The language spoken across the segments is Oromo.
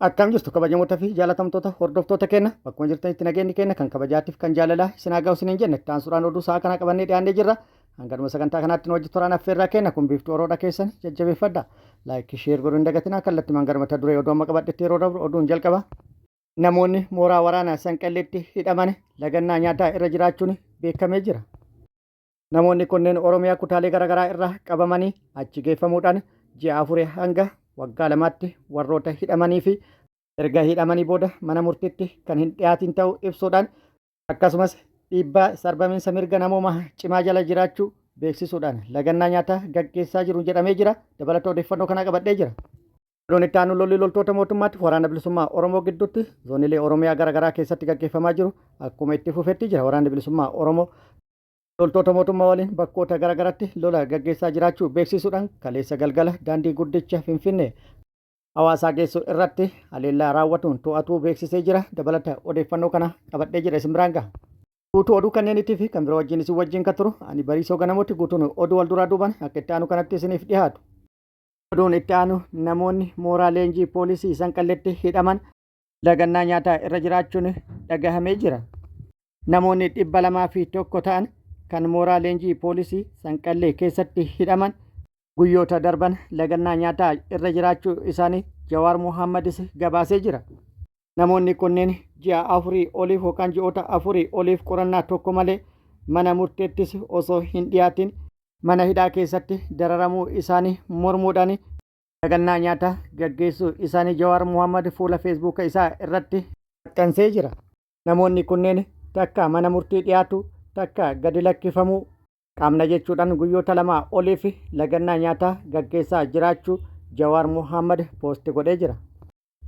Akkam jirtu kabajamoota fi jaalatamtoota hordoftoota keenya bakkuma jirtanitti nageenyi keenya kan kabajaatiif kan jaalalaa isin haa ga'u isiniin jenna itti aansuudhaan oduu sa'a kana qabannee dhiyaannee jirra. Hanga dhuma sagantaa kanaatti nu wajji turaan affeerraa keenya kun biiftuu oroodha keessan jajjabeeffadha. Laayikii sheer godhuu hin dagatinaa kallattimaan gara mata duree oduu amma qabadhetti yeroo dabru oduun jalqaba. Namoonni mooraa waraanaa Sanqalleetti hidhaman lagannaa nyaataa irra jiraachuun beekamee jira. Namoonni kunneen Oromiyaa kutaalee garaagaraa irraa qabamanii achi geeffamuudhaan ji'a afurii hanga waggaa lamaatti warroota hidhamanii fi erga hidhamanii booda mana murtiitti kan hin dhiyaatin ta'uu ibsuudhaan akkasumas dhiibbaa sarbamiinsa mirga namoomaa cimaa jala jiraachuu beeksisuudhaan lagannaa nyaataa gaggeessaa jiru jedhamee jira. Dabalata odeeffannoo kanaa qabadhee jira. Oduun itti aanu lolli loltoota mootummaatti waraana bilisummaa Oromoo gidduutti zoonilee Oromiyaa garaagaraa keessatti gaggeeffamaa jiru akkuma itti fufetti jira. Waraanni bilisummaa Oromoo loltoota mootummaa waliin bakkoota garaagaraatti lola gaggeessaa jiraachuu beeksisuudhaan kaleessa galgala daandii guddicha Finfinnee hawaasaa geessu irratti haleellaa raawwatuun to'atuu beeksisee jira. Dabalata odeeffannoo kana qabadhee jira isin biraan gaha. Guutuu oduu kanneeniitii fi kan biroo wajjin isin wajjin kan turu ani Bariisoo Ganamooti guutuun oduu wal duraa duubaan akka itti aanu kanatti isiniif dhiyaatu. Oduun itti aanu namoonni mooraa leenjii poolisii Sanqalletti hidhaman lagannaa nyaataa irra jiraachuun dhagahamee jira. Namoonni 201 ta'an kan mooraa leenjii poolisii Sanqallee keessatti hidhaman guyyoota darban lagannaa nyaataa irra jiraachuu isaanii Jawaar Mohaammadis gabaasee jira. Namoonni kunneen ji'a afurii oliif yookaan ji'oota afurii oliif qorannaa tokko malee mana murteettis osoo hin dhiyaatin mana hidhaa keessatti dararamuu isaanii mormuudhaan lagannaa nyaataa gaggeessuu isaanii Jawaar Mohammad fuula Feesbuuka isaa irratti maxxansee jira. Namoonni kunneen takka mana murtii dhiyaatu takka gadi lakkifamuu qabna jechuudhaan guyyoota lamaa oliif lagannaa nyaataa gaggeessaa jiraachuu Jawaar Mohammad poosti godhee jira.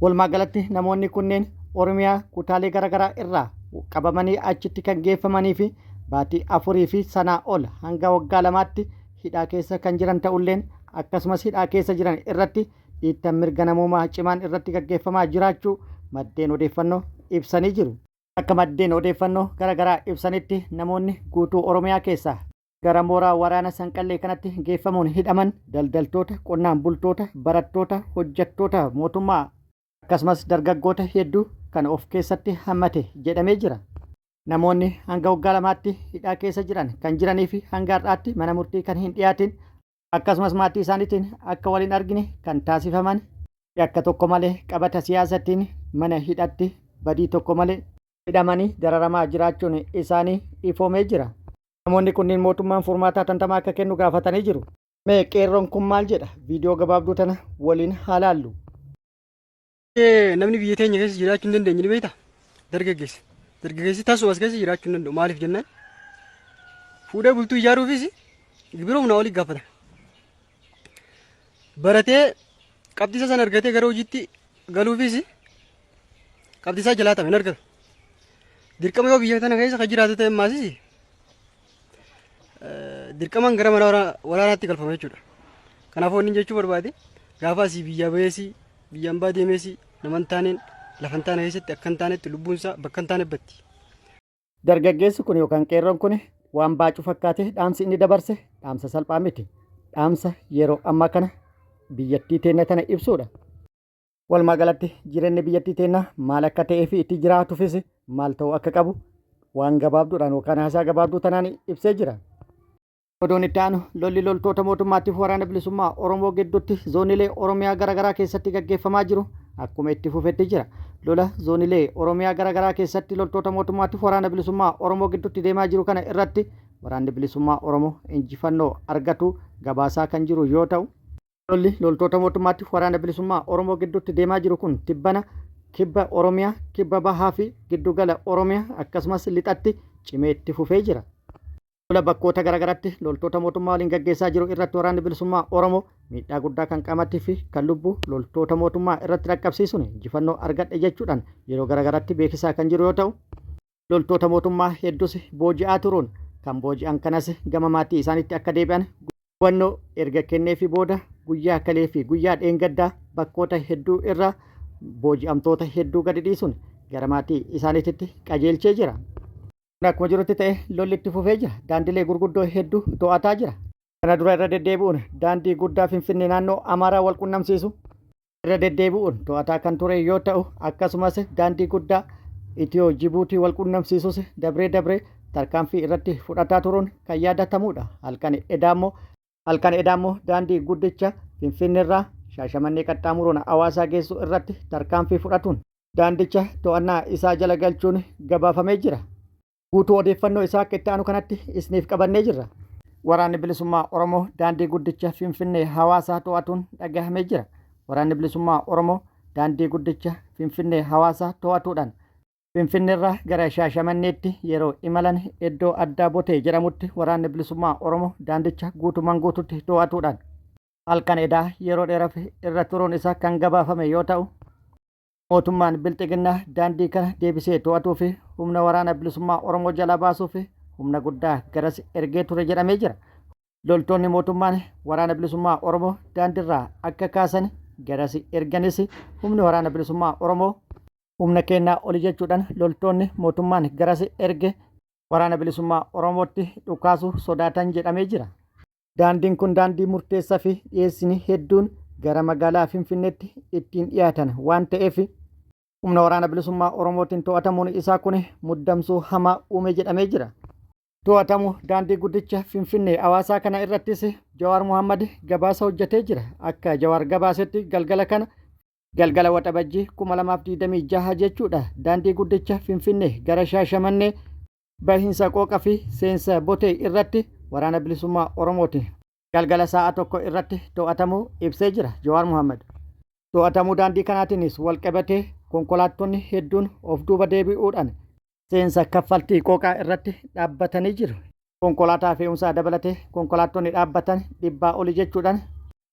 Walumaa galatti namoonni kunneen Oromiyaa kutaalee garaagaraa irraa qabamanii achitti kan geeffamanii fi baatii afurii fi sanaa ol hanga waggaa lamaatti hidhaa keessa kan jiran ta'ulleen akkasumas hidhaa keessa jiran irratti dhiittan mirga namoomaa cimaan irratti gaggeeffamaa jiraachuu maddeen odeeffannoo ibsanii jiru. Akka maddeen odeeffannoo garaagaraa ibsanitti namoonni guutuu Oromiyaa keessaa gara mooraa waraana Sanqallee kanatti geeffamuun hidhaman daldaltoota, qonnaan bultoota, barattoota, hojjettoota mootummaa akkasumas dargaggoota hedduu kan of keessatti hammate jedhamee jira. Namoonni hanga waggaa lamaatti hidhaa keessa jiran kan jiranii fi hanga har'aatti mana murtii kan hin dhiyaatin akkasumas maatii isaaniitiin akka wal hin argine kan taasifaman yakka tokko malee qabata siyaasatiin mana hidhatti badii tokko malee hidhamanii dararamaa jiraachuun isaanii ifoomee jira. Namoonni kunniin mootummaan furmaata hatantamaa akka kennu gaafatanii jiru. Mee qeerroon kun maal jedha? Viidiyoo gabaabduu tana waliin haa laallu. Namni biyya teenya keessa jiraachuu hin dandeenye ni beektaa? Dargaggeessa. Dargaggeessi tasuma as keessa jiraachuu hin danda'u. Maaliif jennaan? Fuudhee bultuu ijaaruufis gibira humnaa olii gaafata. Baratee qabxii isaa sana argatee gara hojiitti galuufis qabxii isaa jalaa ta'e hin argatu. Dirqama yoo biyya tana keessa kan jiraatu ta'e maasis dirqamaan gara mana waraanaatti galfama jechuudha. Kanaafuu inni jechuu barbaade gaafa asii biyyaa baheesi biyya ambaa deemeesi nama hin taaneen lafa hin taane keessatti akka hin taanetti lubbuun isaa bakka hin taane batti. Dargaggeessi kun yookaan qeerroon kun waan baacuu fakkaatee dhaamsi inni dabarse dhaamsa salphaa miti. Dhaamsa yeroo ammaa kana biyyattii teenna tana ibsuudha. Walumaa galatti jireenyi biyyattii teennaa maal akka ta'ee fi itti jiraatuufis maal ta'uu akka qabu waan gabaabduudhaan yookaan haasaa gabaabduu tanaan ibsee jira. Oduun itti aanu lolli loltoota mootummaatiif waraana bilisummaa Oromoo gidduutti zoonilee Oromiyaa garaagaraa keessatti gaggeeffamaa jiru akkuma itti fufetti jira. Lola zoonilee Oromiyaa garaagaraa keessatti loltoota mootummaatiif waraana bilisummaa Oromoo gidduutti deemaa jiru kana irratti waraanni bilisummaa Oromoo injifannoo argatu gabaasaa kan jiru yoo ta'u, Lolli loltoota mootummaatiif waraana bilisummaa Oromoo gidduutti deemaa jiru kun tibbana kibba Oromiyaa, kibba bahaa fi giddugala Oromiyaa akkasumas lixatti cimee itti fufee jira. Lola bakkoota garaagaraatti loltoota mootummaa waliin gaggeessaa jiru irratti waraanni bilisummaa Oromoo miidhaa guddaa kan qaamatti fi kan lubbuu loltoota mootummaa irratti dhaqqabsiisuun injifannoo argadhe jechuudhaan yeroo garaagaraatti beeksisaa kan jiru yoo ta'u, loltoota mootummaa hedduus booji'aa turuun kan booji'an kanas gama maatii isaaniitti akka deebi'an hubannoo erga kenneefii booda guyyaa kalee fi guyyaa dheengaddaa bakkoota hedduu irraa booji'amtoota hedduu gadi dhiisuun gara maatii isaaniititti qajeelchee jira. Kun akkuma jirutti ta'e lolli itti fufee jira. Daandilee gurguddoo hedduu to'ataa jira. Kana dura irra deddeebi'uun daandii guddaa Finfinnee naannoo Amaaraa wal qunnamsiisu. Irra deddeebi'uun to'ataa kan ture yoo ta'u, akkasumas daandii guddaa Itiyoo Jibuutii wal qunnamsiisus dabree dabree tarkaanfii irratti fudhataa turuun kan yaadatamuudha. Halkan edaammoo daandii guddicha Finfinneerraa Shaashamannee qaxxaamuruun Hawaasaa geessu irratti tarkaanfii fudhatuun daandicha to'annaa isaa jala galchuun gabaafamee jira. Guutuu odeeffannoo isaa akka itti aanu kanatti isiniif qabannee jirra. Waraanni Bilisummaa Oromoo daandii guddicha Finfinnee Hawaasaa to'atuun dhagahamee jira. Waraanni Bilisummaa Oromoo daandii guddicha Finfinnee Hawaasaa to'atuudhaan Finfinneerraa gara Shaashamanneetti yeroo imalan iddoo addaa Botee jedhamutti Waraanni Bilisummaa Oromoo daandicha guutumaan guututti to'atuudhaan halkan edaa yeroo dheeraaf irra turuun isaa kan gabaafame yoo ta'u, Mootummaan Bilxiginnaa daandii kana deebisee to'atuu fi humna Waraana Bilisummaa Oromoo jalaa baasuuf humna guddaa garas ergee ture jedhamee jira. Loltoonni mootummaan Waraana Bilisummaa Oromoo daandirraa akka kaasan garas erganis humni Waraana Bilisummaa Oromoo humna keennaa oli jechuudhaan loltoonni mootummaan garas erge Waraana Bilisummaa Oromootti dhukaasuu sodaatan jedhamee jira. Daandiin kun daandii murteessaa fi dhiyeessiin hedduun gara magaalaa Finfinneetti ittiin dhiyaatan waan ta'eef humna Waraana Bilisummaa Oromootiin to'atamuun isaa kun muddamsuu hamaa uume jedhamee jira. To'atamuu daandii guddicha Finfinnee Hawaasaa kana irrattis Jawaar Mohammad gabaasa hojjetee jira. Akka Jawaar gabaasetti galgala kana galgala Waxabajjii 2026 jechuudha daandii guddicha Finfinnee gara Shaashamannee bahiinsa Qooqa fi seensa Botee irratti Waraana Bilisummaa Oromootiin galgala sa'a 1 irratti to'atamuu ibsee jira Jawaar Mohaammed. To'atamuu daandii kanaatiinis walqabatee konkolaattonni hedduun of duuba deebi'uudhaan seensa kaffaltii Qooqaa irratti dhaabbatanii jiru. Konkolaataa fe'umsaa dabalatee konkolaattonni dhaabbatan dhibbaa oli jechuudhaan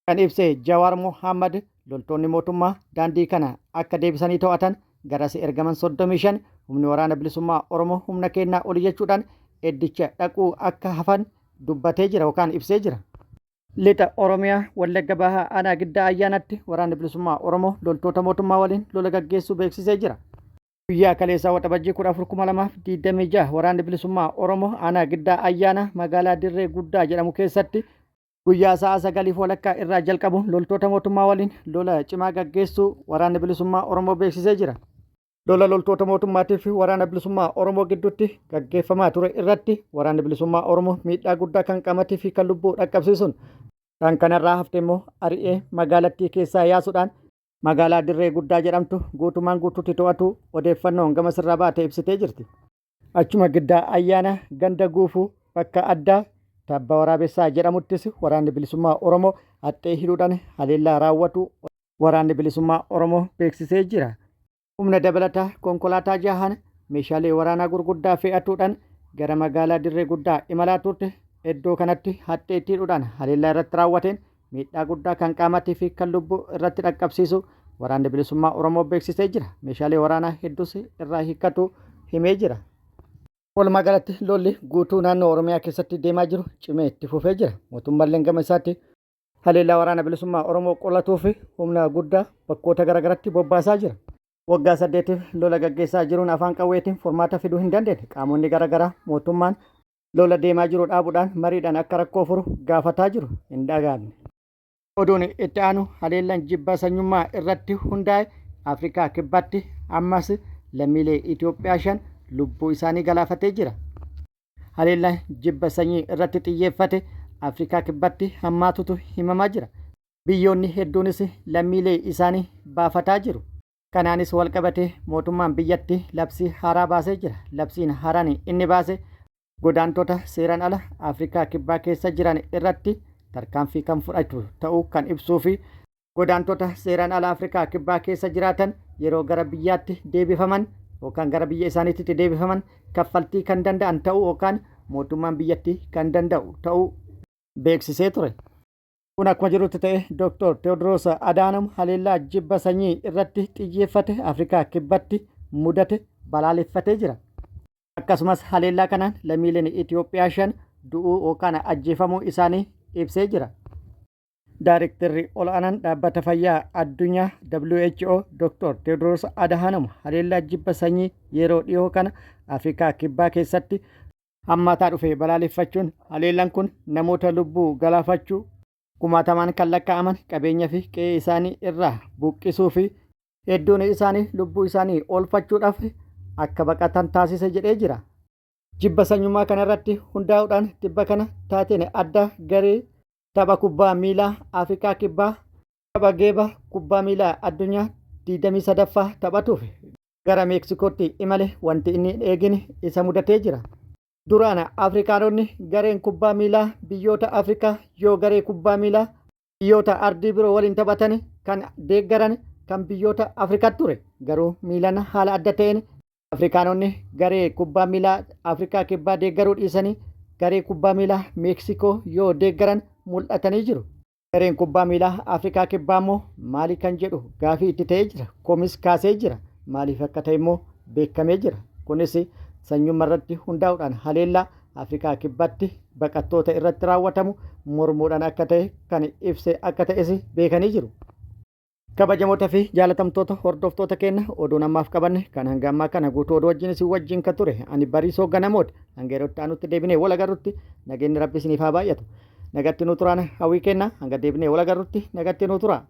kan ibse Jawaar Mohaammad, loltoonni mootummaa daandii kana akka deebisanii to'atan garas ergaman 35 humni Waraana Bilisummaa Oromoo humna keennaa oli jechuudhaan eddicha dhaquu akka hafan dubbatee jira yookaan ibsee jira. Lixa Oromiyaa Wallagga Bahaa Aanaa Giddaa Ayyaanaatti Waraanni Bilisummaa Oromoo loltoota mootummaa waliin lola gaggeessuu beeksisee jira. Guyyaa kaleessaa Waxabajjii 14,2026 Waraanni Bilisummaa Oromoo Aanaa Giddaa Ayyaanaa magaalaa Dirree Guddaa jedhamu keessatti guyyaa sa'a 9:30 irraa jalqabuun loltoota mootummaa waliin lola cimaa gaggeessuu Waraanni Bilisummaa Oromoo beeksisee jira. Lola loltoota mootummaatii fi Waraana Bilisummaa Oromoo gidduutti gaggeeffamaa ture irratti Waraanni Bilisummaa Oromoo miidhaa guddaa kan qaamatii fi kan lubbuu dhaqqabsiisuun kan kanarraa hafte immoo ari'ee magaalattii keessaa yaasuudhaan magaalaa Dirree Guddaa jedhamtu guutumaan guutuutti to'atuu odeeffannoon gama sirraa baate ibsitee jirti. Achuma Giddaa Ayyaanaa ganda Guufuu bakka addaa Tabba Waraabessaa jedhamuttis Waraanni Bilisummaa Oromoo haxxee hidhuudhaan haleellaa raawwatuu Waraanni Bilisummaa Oromoo beeksisee jira. Humna dabalataa konkolaataa jahaan meeshaalee waraanaa gurguddaa fe'atuudhaan gara magaalaa Dirree Guddaa imalaa turte iddoo kanatti haxxee itti hidhuudhaan haleellaa irratti raawwateen miidhaa guddaa kan qaamaatii fi kan lubbuu irratti dhaqqabsiisu Waraanni Bilisummaa Oromoo beeksisee jira. Meeshaalee waraanaa hedduus irraa hiikkatu himee jira. Walumaa galatti lolli guutuu naannoo Oromiyaa keessatti deemaa jiru cimee itti fufee jira. Mootummaalleen gama isaatti haleellaa Waraana Bilisummaa Oromoo qolatuu fi humna guddaa bakkoota garaagaraatti bobbaasaa jira. Waggaa saddeetiif lola gaggeessaa jiruun afaan qawweetiin furmaata fiduu hin dandeenye. Qaamonni garaagaraa mootummaan lola deemaa jiru dhaabuudhaan mariidhaan akka rakkoo furu gaafataa jiru hin dhaga'amne. Oduun itti aanu haleellaan jibba sanyummaa irratti hundaa'e Afrikaa Kibbaatti ammas lammiilee Itoophiyaa 5 lubbuu isaanii galaafatee jira. Haleellaan jibba sanyii irratti xiyyeeffate Afrikaa Kibbaatti hammaatutu himamaa jira. Biyyoonni hedduunis lammiilee isaanii baafataa jiru. Kanaanis walqabatee mootummaan biyyattii labsii haaraa baasee jira. Labsiin haaraan inni baase godaantota seeraan ala Afrikaa Kibbaa keessa jiran irratti tarkaanfii kan fudhatu ta'uu kan ibsuu fi godaantota seeraan ala Afrikaa Kibbaa keessa jiraatan yeroo gara biyyaatti deebifaman yookaan gara biyya isaaniitti deebifaman kaffaltii kan danda'an ta'uu yookaan mootummaan biyyattii kan danda'u ta'uu beeksisee ture. Kun akkuma jirutti ta'e Dr. Teewodiroos Adaanom haleellaa jibba sanyii irratti xiyyeeffate Afrikaa Kibbatti mudate balaaleffatee jira. Akkasumas haleellaa kanaan lammiileen Itoophiyaa 5 du'uu yookaan ajjeefamuu isaanii ibsee jira. Daarektarri ol'aanaan Dhaabbata Fayyaa Addunyaa WHO Dr. Teewodiroos Adaanom haleellaa jibba sanyii yeroo dhiyoo kana Afrikaa Kibbaa keessatti hammaataa dhufe balaaleffachuun haleellaan kun namoota lubbuu galaafachuu, Kumaatamaan kan lakkaa'aman qabeenya fi qe'ee isaanii irraa buqqisuu fi hedduun isaanii lubbuu isaanii oolfachuudhaaf akka baqatan taasise jedhee jira. Jibba sanyummaa kanarratti hundaa'uudhaan tibba kana taateen adda garee tapha kubbaa miilaa Afrikaa Kibbaa tapha geeba kubbaa miilaa addunyaa 23ffaa taphatuuf gara Meeksikootti imale wanti inni hin eegin isa mudatee jira. Duraan Afrikaanonni gareen kubbaa miilaa biyyoota Afrikaa yoo garee kubbaa miilaa biyyoota ardii biroo waliin taphatan kan deeggaran kan biyyoota Afrikaa ture. Garuu miilana haala adda ta'een Afrikaanonni garee kubbaa miilaa Afrikaa Kibbaa deeggaruu dhiisanii garee kubbaa miilaa Meeksikoo yoo deeggaran mul'atanii jiru. Gareen kubbaa miilaa Afrikaa Kibbaa immoo maali kan jedhu gaafii itti ta'ee jira. Komis kaasee jira. Maaliif akka ta'e immoo beekamee jira. Kunis sanyummaa irratti hundaa'uudhaan haleellaa Afrikaa Kibbaatti baqattoota irratti raawwatamu mormuudhaan akka ta'e kan ibse akka ta'es beekanii jiru. Kabajamoota fi jaalatamtoota hordoftoota keenya, oduun ammaaf qabanne kan hanga ammaa kana guutuu oduu wajjin isin wajjin kan ture ani Bariisoo Ganamooti. Hanga yeroo itti aanutti deebinee wal agarrutti nageenyi Rabbi isiniif haa baay'atu. Nagatti nu turaan hawwii kenna. Hanga deebinee wal agarrutti nagatti nu tura.